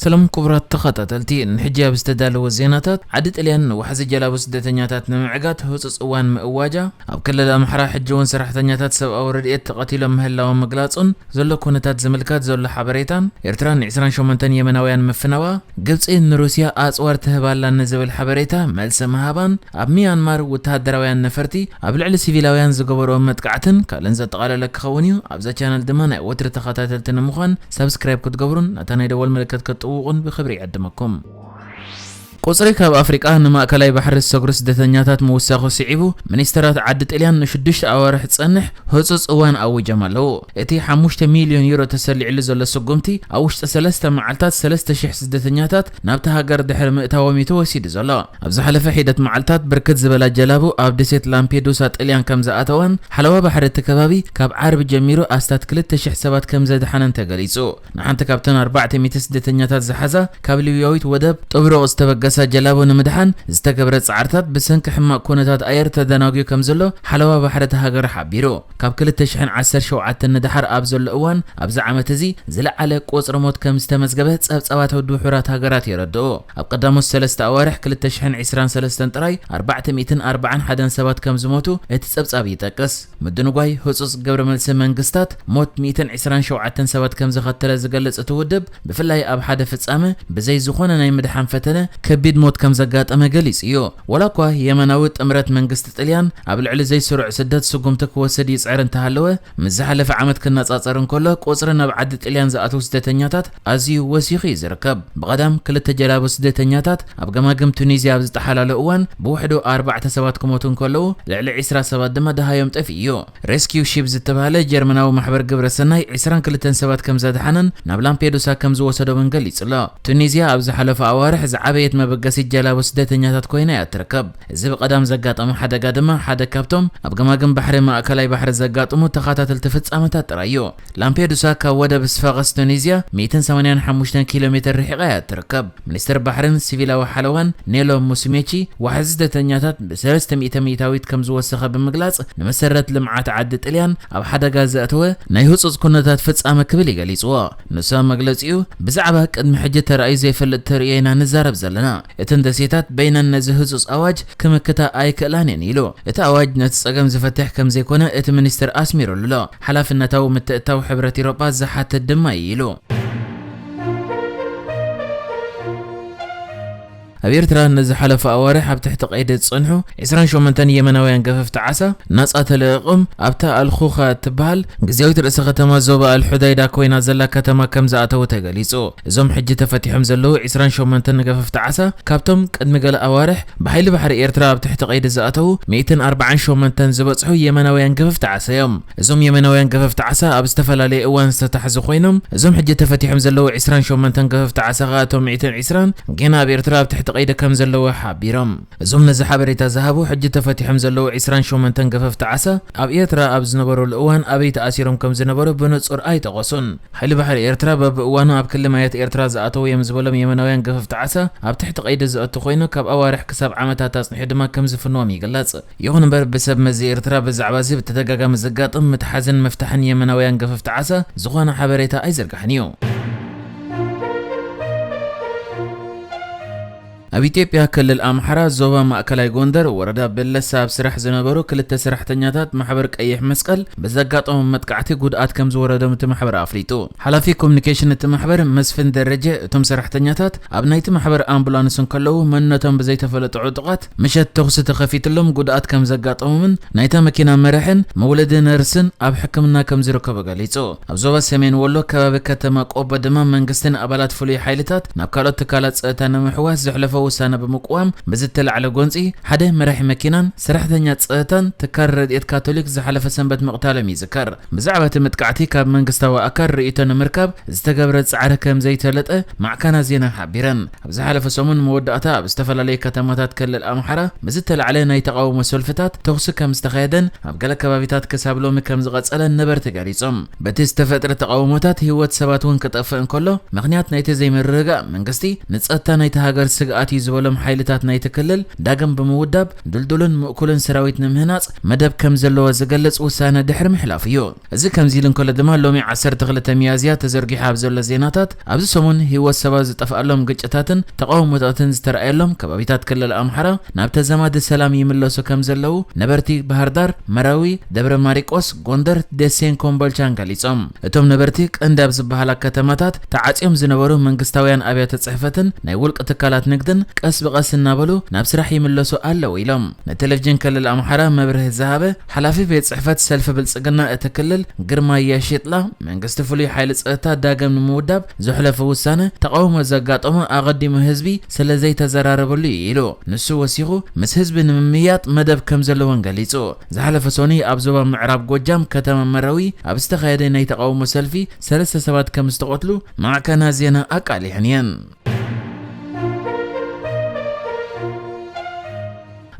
ሰላም ክቡራት ተኸታተልቲ፣ ንሕጂ ኣብ ዝተዳለወ ዜናታት፣ ዓዲ ጥልያን ንዋሕዚ ጀላቡ ስደተኛታት ንምዕጋት ህጹጽ እዋን ምእዋጃ፣ ኣብ ክልል ኣምሓራ ሕጂ እውን ሰራሕተኛታት ሰብኣዊ ረድኤት ተቐቲሎም ምህላዎም ምግላጹን ዘሎ ኩነታት ዝምልከት ዘሎ ሓበሬታን፣ ኤርትራ ን ዕስራን ሸሞንተን የመናውያን ምፍናዋ፣ ግብጺ ንሩስያ ኣጽዋር ትህብ ኣላ ንዝብል ሓበሬታ መልሲ ምሃባን፣ ኣብ ሚያንማር ወተሃደራውያን ነፈርቲ ኣብ ልዕሊ ሲቪላውያን ዝገበርዎ መጥቃዕትን ካልእን ዘጠቓለለ ክኸውን እዩ። ኣብዛ ቻነል ድማ ናይ ወትሪ ተኸታተልቲ ንምዃን ሳብስክራይብ ክትገብሩን ነታ ናይ ደወል ምልክት ክትጥውቑን ብኽብሪ ይዕድመኩም። ቁጽሪ ካብ ኣፍሪቃ ንማእከላይ ባሕሪ ዝሰግሩ ስደተኛታት ምውሳኹ ስዒቡ፣ ሚኒስተራት ዓዲ ጥልያን ንሽዱሽተ ኣዋርሕ ዝጸንሕ ህጹጽ እዋን ኣዊጆም ኣለዉ። እቲ ሓሙሽተ ሚልዮን ዩሮ ተሰሊዕሉ ዘሎ ስጉምቲ፣ ኣብ ውሽጢ ሰለስተ መዓልታት ሰለስተ ሽሕ ስደተኛታት ናብቲ ሃገር ድሕሪ ምእታዎም እዩ ተወሲዱ ዘሎ። ኣብ ዝሓለፈ ሒደት መዓልታት ብርክት ዝበላ ጀላቡ ኣብ ደሴት ላምፔዱሳ ጥልያን ከም ዝኣተዋን፣ ሓለዋ ባሕሪ እቲ ከባቢ ካብ ዓርቢ ጀሚሩ ኣስታት ክልተ ሽሕ ሰባት ከም ዘድሓነን ተገሊጹ። ንሓንቲ ካብተን ኣርባዕተ ሚእቲ ስደተኛታት ዝሓዛ ካብ ሊብያዊት ወደብ ጥብሩቕ ዝተበገሳ ጀላቡ ንምድሓን ዝተገብረ ጻዕርታት ብሰንኪ ሕማቕ ኩነታት ኣየር ተደናጉዩ ከም ዘሎ ሓለዋ ባሕሪ እቲ ሃገር ሓቢሩ። ካብ ክልተ ሽሕን ዓሰርተ ሸውዓተን ንደሓር ኣብ ዘሎ እዋን፣ ኣብዚ ዓመት እዚ ዝለዓለ ቁጽሪ ሞት ከም ዝተመዝገበ ጸብጻባት ውድብ ሕቡራት ሃገራት የረድኡ። ኣብ ቀዳሞት ሰለስተ ኣዋርሕ ክልተ ሽሕን ዕስራን ሰለስተን ጥራይ ኣርባዕተ ሚእትን ኣርባዓን ሓደን ሰባት ከም ዝሞቱ እቲ ጸብጻብ ይጠቅስ። ምድንጓይ ህጹጽ ግብረ መልሲ መንግስታት ሞት ሚእትን ዕስራን ሸውዓተን ሰባት ከም ዘኸተለ ዝገልጽ እቲ ውድብ፣ ብፍላይ ኣብ ሓደ ፍጻመ ብዘይ ዝኾነ ናይ ምድሓን ፈተነ ከቢድ ሞት ከም ዘጋጠመ ገሊጹ እዩ። ዋላ እኳ የመናዊ ጥምረት መንግስቲ ጥልያን ኣብ ልዕሊ ዘይስሩዕ ስደት ስጉምቲ ክወስድ ይጽዕር እንተሃለወ፣ ምስ ዝሓለፈ ዓመት ክነጻጸር እንከሎ፣ ቁጽሪ ናብ ዓዲ ጥልያን ዝኣትዉ ስደተኛታት ኣዝዩ ወሲኹ እዩ ዝርከብ። ብቐዳም ክልተ ጀላቡ ስደተኛታት ኣብ ገማግም ቱኒዝያ ኣብ ዝጠሓላሉ እዋን፣ ብውሕዱ ኣርባዕተ ሰባት ክሞቱ እንከለዉ፣ ልዕሊ ዕስራ ሰባት ድማ ደሃዮም ጠፊኡ እዩ። ሬስኪው ሺፕ ዝተባህለ ጀርመናዊ ማሕበር ግብረ ሰናይ ዕስራን ክልተን ሰባት ከም ዘድሓነን ናብ ላምፔዱሳ ከም ዝወሰዶምን ገሊጹ ኣሎ። ቱኒዝያ ኣብ ዝሓለፈ ኣዋርሕ ዝዓበየት መበገሲት ጀላቡ ስደተኛታት ኮይና እያ እትርከብ። እዚ ብቐዳም ዘጋጠመ ሓደጋ ድማ ሓደ ካብቶም ኣብ ገማግም ባሕሪ ማእከላይ ባሕሪ ዘጋጥሙ ተኸታተልቲ ፍጻመታት ጥራይ እዩ። ላምፔዱሳ ካብ ወደብ ስፋኸስ ቱኒዝያ ሚእትን ሰማንያን ሓሙሽተን ኪሎ ሜትር ርሒቓ እያ እትርከብ። ሚኒስትር ባሕርን ሲቪላዊ ሓለዋን ኔሎ ሙስሜቺ፣ ዋሕዚ ስደተኛታት ብሰለስተ ሚእቲ ሚእታዊት ከም ዝወሰኸ ብምግላጽ፣ ንመሰረት ልምዓት ዓዲ ጥልያን ኣብ ሓደጋ ዘእተወ ናይ ህጹጽ ኩነታት ፍጻመ ክብል እዩ ገሊጽዎ። ንሱ ኣብ መግለጺኡ፣ ብዛዕባ ቅድሚ ሕጂ ተራእዩ ዘይፈልጥ ተርእዮ ኢና ንዛረብ ዘለና። እተን ደሴታት በይነን ነዚ ህጹጽ ኣዋጅ ክምክታ ኣይክእላን እየን ኢሉ። እቲ ኣዋጅ ነቲ ጸገም ዝፈትሕ ከም ዘይኮነ እቲ ሚኒስትር ኣስሚሩሉ ኣሎ። ሓላፍነታዊ ምትእትታው ሕብረት ኤውሮጳ ዝሓትት ድማ እዩ ኢሉ። ኣብ ኤርትራ ንዝሓለፈ ኣዋርሕ ኣብ ትሕቲ ቀይዲ ዝጸንሑ ዕስራን ሸሞንተን የመናውያን ገፈፍቲ ዓሳ ናጻ ተለቒቖም ኣብታ ኣልኹኻ እትበሃል ግዝያዊት ርእሰ ከተማ ዞባ ኣልሑዳይዳ ኮይና ዘላ ከተማ ከም ዝኣተዉ ተገሊጹ። እዞም ሕጂ ተፈቲሖም ዘለዉ ዕስራን ሸሞንተን ገፈፍቲ ዓሳ ካብቶም ቅድሚ ገለ ኣዋርሕ ብሓይሊ ባሕሪ ኤርትራ ኣብ ትሕቲ ቀይዲ ዝኣተዉ ሚእትን ኣርባዓን ሸሞንተን ዝበጽሑ የመናውያን ገፈፍቲ ዓሳ እዮም። እዞም የመናውያን ገፈፍቲ ዓሳ ኣብ ዝተፈላለየ እዋን ዝተታሕዙ ኮይኖም፣ እዞም ሕጂ ተፈቲሖም ዘለዉ ዕስራን ሸሞንተን ገፈፍቲ ዓሳ ከኣ እቶም ሚእትን ዕስራን ጌና ኣብ ኤርትራ ኣብ ትሕቲ ቀይዲ ከም ዘለዉ ሓቢሮም። እዞም ነዚ ሓበሬታ ዝሃቡ ሕጂ ተፈቲሖም ዘለዉ ዕስራን ሸሞንተን ገፈፍቲ ዓሳ ኣብ ኤርትራ ኣብ ዝነበሩሉ እዋን ኣበይ ተኣሲሮም ከም ዝነበሩ ብንጹር ኣይጠቐሱን። ሓይሊ ባሕሪ ኤርትራ በብእዋኑ ኣብ ክሊ ማያት ኤርትራ ዝኣተዉ እዮም ዝበሎም የመናውያን ገፈፍቲ ዓሳ ኣብ ትሕቲ ቀይዲ ዘእቱ ኮይኑ፣ ካብ ኣዋርሕ ክሳብ ዓመታት ኣጽኒሑ ድማ ከም ዝፍንዎም ይግለጽ። ይኹን እምበር፣ ብሰብ መዚ ኤርትራ ብዛዕባ እዚ ብተደጋጋሚ ዘጋጥም ምትሓዝን ምፍታሕን የመናውያን ገፈፍቲ ዓሳ ዝኾነ ሓበሬታ ኣይዘርግሐን እዩ። ኣብ ኢትዮጵያ ክልል ኣምሓራ ዞባ ማእከላይ ጎንደር ወረዳ በለሳ ኣብ ስራሕ ዝነበሩ ክልተ ሰራሕተኛታት ማሕበር ቀይሕ መስቀል ብዘጋጠሞም መጥቃዕቲ ጉድኣት ከም ዝወረዶም እቲ ማሕበር ኣፍሊጡ። ሓላፊ ኮሙኒኬሽን እቲ ማሕበር መስፍን ደረጀ፣ እቶም ሰራሕተኛታት ኣብ ናይቲ ማሕበር ኣምቡላንስ እንከለዉ መንነቶም ብዘይተፈለጡ ዕጡቓት ምሸት ተኹሲ ተኸፊትሎም ጉድኣት ከም ዘጋጠሞምን ናይታ መኪና መራሕን መውለዲ ነርስን ኣብ ሕክምና ከም ዝርከቡ ገሊጹ። ኣብ ዞባ ሰሜን ወሎ ከባቢ ከተማ ቆቦ ድማ መንግስትን ኣባላት ፍሉይ ሓይልታት ናብ ካልኦት ትካላት ጸጥታ ንምሕዋስ ዘሕለፎ ውሳነ ብምቅዋም ብዝተላዕለ ጎንጺ ሓደ መራሒ መኪናን ሰራሕተኛ ጸጥታን ትካል ረድኤት ካቶሊክ ዝሓለፈ ሰንበት ምቕታሎም ይዝከር። ብዛዕባ እቲ መጥቃዕቲ ካብ መንግስታዊ ኣካል ርእይቶ ንምርካብ ዝተገብረ ጻዕሪ ከም ዘይተለጠ ማዕከናት ዜና ሓቢረን። ኣብ ዝሓለፈ ሰሙን መወዳእታ ኣብ ዝተፈላለዩ ከተማታት ክልል ኣምሓራ ብዝተላዕለ ናይ ተቓውሞ ሰልፍታት ተኹሲ ከም ዝተኻየደን ኣብ ገለ ከባቢታት ክሳብ ሎሚ ከም ዝቐጸለን ነበርቲ ገሊጾም። በቲ ዝተፈጥረ ተቓውሞታት ህይወት ሰባት እውን ክጠፍእ እንከሎ፣ ምኽንያት ናይቲ ዘይምርግጋእ መንግስቲ ንጸጥታ ናይቲ ሃገር ስግኣት እቲ ዝበሎም ሓይልታት ናይቲ ክልል ዳግም ብምውዳብ ድልዱልን ምእኩልን ሰራዊት ንምህናጽ መደብ ከም ዘለዎ ዝገልጽ ውሳነ ድሕሪ ምሕላፉ እዩ። እዚ ከምዚ ኢሉ እንከሎ ድማ፣ ሎሚ ዓሰርተ ክልተ ሚያዝያ ተዘርጊሑ ኣብ ዘሎ ዜናታት፣ ኣብዚ ሰሙን ህይወት ሰባት ዝጠፍኣሎም ግጭታትን ተቃውሞታትን ዝተረኣየሎም ከባቢታት ክልል ኣምሓራ ናብ ተዛማዲ ሰላም ይምለሱ ከም ዘለዉ ነበርቲ ባህር ዳር፣ መራዊ፣ ደብረ ማሪቆስ፣ ጎንደር፣ ደሴን ኮምቦልቻን ገሊጾም። እቶም ነበርቲ ቀንዲ ኣብ ዝበሃላ ከተማታት ተዓጽዮም ዝነበሩ መንግስታውያን ኣብያተ ጽሕፈትን ናይ ውልቂ ትካላት ንግድን ቀስ ብቐስ እናበሉ ናብ ስራሕ ይምለሱ ኣለዉ ኢሎም። ንቴሌቪዥን ክልል ኣምሓራ መብርሂ ዝሃበ ሓላፊ ቤት ጽሕፈት ሰልፊ ብልጽግና እቲ ክልል ግርማ የሺጥላ፣ መንግስቲ ፍሉይ ሓይሊ ጸጥታ ዳግም ንምውዳብ ዘሕለፎ ውሳነ ተቃውሞ ዘጋጠሞ ኣቐዲሙ ህዝቢ ስለ ዘይተዘራረበሉ እዩ ኢሉ። ንሱ ወሲኹ፣ ምስ ህዝቢ ንምምይያጥ መደብ ከም ዘለዎን ገሊጹ። ዝሓለፈ ሰኑይ ኣብ ዞባ ምዕራብ ጎጃም ከተማ መራዊ ኣብ ዝተኻየደ ናይ ተቃውሞ ሰልፊ ሰለስተ ሰባት ከም ዝተቐትሉ ማዕከናት ዜና ኣቃሊሐን እየን።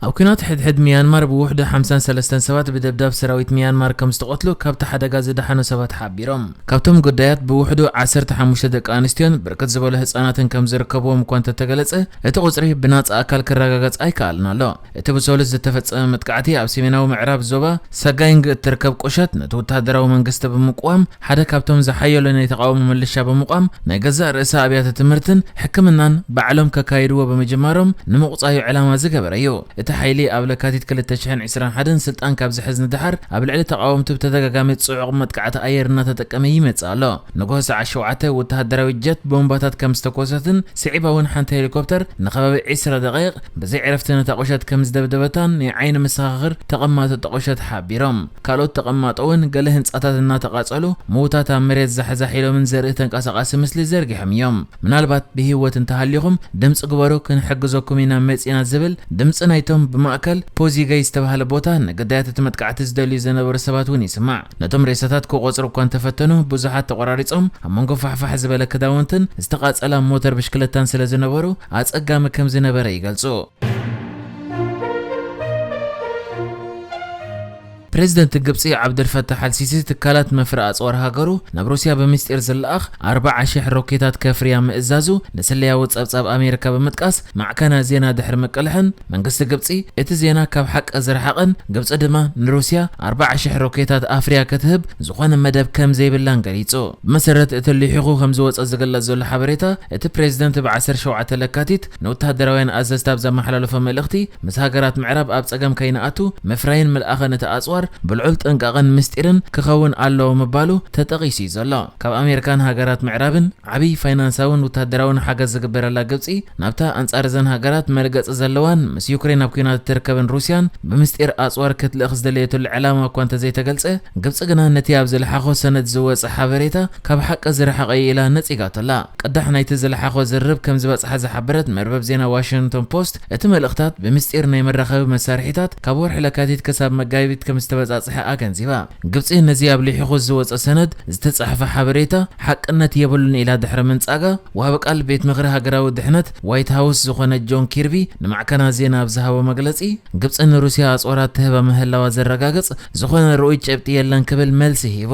ኣብ ኲናት ሕድሕድ ሚያንማር ብውሕዱ ሓምሳን ሰለስተን ሰባት ብደብዳብ ሰራዊት ሚያንማር ከም ዝተቐትሉ ካብቲ ሓደጋ ዝደሓኑ ሰባት ሓቢሮም። ካብቶም ጉዳያት ብውሕዱ ዓሰርተ ሓሙሽተ ደቂ ኣንስትዮን ብርክት ዝበሉ ህጻናትን ከም ዝርከብዎም እኳ እንተተገለጸ፣ እቲ ቁጽሪ ብናጻ ኣካል ክረጋገጽ ኣይከኣልን ኣሎ። እቲ ብሰሉስ ዝተፈጸመ መጥቃዕቲ ኣብ ሰሜናዊ ምዕራብ ዞባ ሰጋይንግ እትርከብ ቁሸት ነቲ ወተሃደራዊ መንግስቲ ብምቅዋም ሓደ ካብቶም ዝሓየሉ ናይ ተቃውሞ ምልሻ ብምቋም ናይ ገዛእ ርእሳ ኣብያተ ትምህርትን ሕክምናን ባዕሎም ከካይድዎ ብምጅማሮም ንምቁጻዩ ዕላማ ዝገበረ እዩ። እቲ ሓይሊ ኣብ ለካቲት ክልተ ሽሕን ዕስራን ሓደን ስልጣን ካብ ዝሕዝ ንደሓር ኣብ ልዕሊ ተቃወምቱ ብተደጋጋሚ ጽዑቕ መጥቃዕቲ ኣየር እናተጠቀመ ይመጽእ ኣሎ። ንግሆ ሰዓት ሸውዓተ ወተሃደራዊ ጀት ቦምባታት ከም ዝተኮሰትን ስዒባ እውን ሓንቲ ሄሊኮፕተር ንከባቢ ዕስራ ደቂቕ ብዘይ ዕረፍቲ ነታ ቁሸት ከም ዝደብደበታን ናይ ዓይኒ መሰኻኽር ተቐማጦ እቲ ቁሸት ሓቢሮም። ካልኦት ተቐማጦ እውን ገለ ህንጻታት እናተቓጸሉ ምዉታት ኣብ መሬት ዛሕዛሕ ኢሎምን ዘርኢ ተንቀሳቓሲ ምስሊ ዘርጊሖም እዮም። ምናልባት ብህይወት እንተሃሊኹም ድምጺ ግበሩ፣ ክንሕግዘኩም ኢና መጺና ዝብል ድምጺ ናይቶም ብማእከል ፖዚገይ ዝተባህለ ቦታ ንግዳያት እቲ መጥቃዕቲ ዝደልዩ ዝነበሩ ሰባት እውን ይስማዕ። ነቶም ሬሳታት ክቖጽሩ እኳ እንተፈተኑ ብዙሓት ተቖራሪጾም ኣብ መንጎ ፋሕፋሕ ዝበለ ክዳውንትን ዝተቓጸላ ሞተር ብሽክለታን ስለ ዝነበሩ ኣጸጋሚ ከም ዝነበረ ይገልጹ። ፕሬዝደንት ግብጺ ዓብደልፈታሕ ኣልሲሲ ትካላት መፍረ ኣጽዋር ሃገሩ ናብ ሩስያ ብምስጢር ዝለኣኽ ኣርባዓ ሽሕ ሮኬታት ከፍርያ ምእዛዙ ንስለያዊ ጸብጻብ ኣሜሪካ ብምጥቃስ ማዕከናት ዜና ድሕሪ ምቅልሐን መንግስቲ ግብጺ እቲ ዜና ካብ ሓቂ ዝረሓቐን ግብጺ ድማ ንሩስያ ኣርባዓ ሽሕ ሮኬታት ኣፍርያ ክትህብ ዝኾነ መደብ ከም ዘይብላን ገሊጹ። ብመሰረት እቲ ልሒኹ ከም ዝወጸ ዝግለጽ ዘሎ ሓበሬታ፣ እቲ ፕሬዝደንት ብ ዓሰርተ ሸውዓተ ለካቲት ንወተሃደራውያን ኣዘዝቲ ኣብ ዘመሓላለፎ መልእኽቲ፣ ምስ ሃገራት ምዕራብ ኣብ ጸገም ከይንኣቱ ምፍራይን ምልኣኽን እቲ ኣጽዋር ብልዑል ጥንቃቐን ምስጢርን ክኸውን ኣለዎ ምባሉ ተጠቒሱ እዩ ዘሎ። ካብ ኣሜሪካን ሃገራት ምዕራብን ዓብዪ ፋይናንሳውን ወተሃደራውን ሓገዝ ዝግበረላ ግብጺ፣ ናብታ ኣንጻር እዘን ሃገራት መርገጺ ዘለዋን ምስ ዩክሬን ኣብ ኲናት እትርከብን ሩስያን ብምስጢር ኣጽዋር ክትልእኽ ዝደለየትሉ ዕላማ እኳ እንተዘይተገልጸ፣ ግብጺ ግና ነቲ ኣብ ዝለሓኾ ሰነድ ዝወጸ ሓበሬታ ካብ ሓቂ ዝረሓቐ እዩ ኢላ ነጺጋቶ ኣላ። ቅዳሕ ናይቲ ዝለሓኾ ዝርርብ ከም ዝበጽሓ ዝሓበረት መርበብ ዜና ዋሽንግቶን ፖስት፣ እቲ መልእኽታት ብምስጢር ናይ መራኸቢ መሳርሒታት ካብ ወርሒ ለካቲት ክሳብ መጋቢት ከም ዝተበጻጽሐ ኣገንዚባ። ግብጺ ነዚ ኣብ ልሒኹ ዝወጸ ሰነድ ዝተጻሕፈ ሓበሬታ ሓቅነት የብሉን ኢላ ድሕሪ ምንጻጋ፣ ወሃቢ ቃል ቤት ምኽሪ ሃገራዊ ድሕነት ዋይት ሃውስ ዝኾነ ጆን ኪርቢ ንማዕከናት ዜና ኣብ ዝሃቦ መግለጺ፣ ግብጺ ንሩስያ ኣጽዋራት ትህባ ምህላዋ ዘረጋግጽ ዝኾነ ርኡይ ጭብጢ የለን ክብል መልሲ ሂቡ።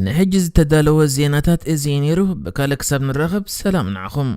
ንሕጂ ዝተዳለወ ዜናታት እዚ እዩ ነይሩ። ብካልእ ክሳብ ንራኸብ ሰላም ንዓኹም።